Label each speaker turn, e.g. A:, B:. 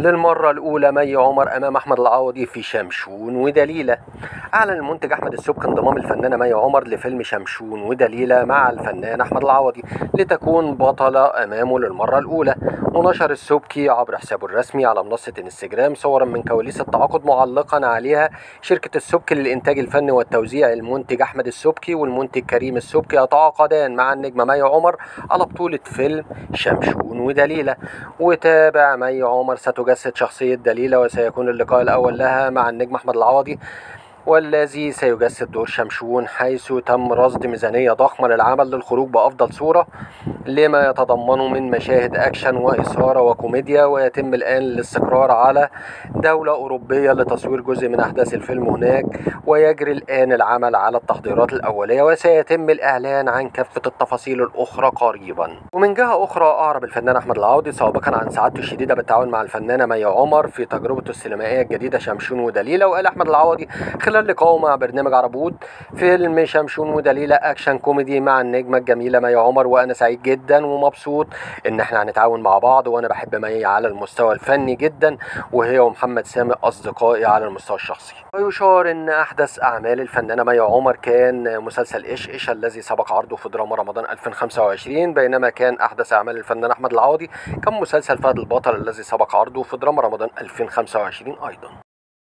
A: للمرة الأولى مي عمر أمام أحمد العوضي في شمشون ودليلة. أعلن المنتج أحمد السبكي انضمام الفنانة مي عمر لفيلم شمشون ودليلة مع الفنان أحمد العوضي لتكون بطلة أمامه للمرة الأولى. ونشر السبكي عبر حسابه الرسمي على منصة انستجرام صورا من كواليس التعاقد معلقا عليها شركة السبكي للإنتاج الفني والتوزيع. المنتج أحمد السبكي والمنتج كريم السبكي يتعاقدان مع النجمة مي عمر على بطولة فيلم شمشون ودليلة. وتابع مي عمر ستجسد شخصية دليلة، وسيكون اللقاء الأول لها مع النجم أحمد العوضي والذي سيجسد دور شمشون، حيث تم رصد ميزانية ضخمة للعمل للخروج بأفضل صورة لما يتضمنه من مشاهد أكشن وإثارة وكوميديا. ويتم الآن الاستقرار على دولة أوروبية لتصوير جزء من أحداث الفيلم هناك، ويجري الآن العمل على التحضيرات الأولية، وسيتم الإعلان عن كافة التفاصيل الأخرى قريبا. ومن جهة أخرى أعرب الفنان أحمد العوضي سابقا عن سعادته الشديدة بالتعاون مع الفنانة مي عمر في تجربته السينمائية الجديدة شمشون ودليلة. وقال أحمد العوضي خلال لقائه مع برنامج عربود: فيلم شمشون ودليلة أكشن كوميدي مع النجمة الجميلة مي عمر، وأنا سعيد جدا ومبسوط إن احنا هنتعاون مع بعض، وأنا بحب مي على المستوى الفني جدا، وهي ومحمد سامي أصدقائي على المستوى الشخصي. ويشار إن أحدث أعمال الفنانة مي عمر كان مسلسل إيش إيش الذي سبق عرضه في دراما رمضان 2025، بينما كان أحدث أعمال الفنان أحمد العوضي كان مسلسل فهد البطل الذي سبق عرضه في دراما رمضان 2025 أيضا.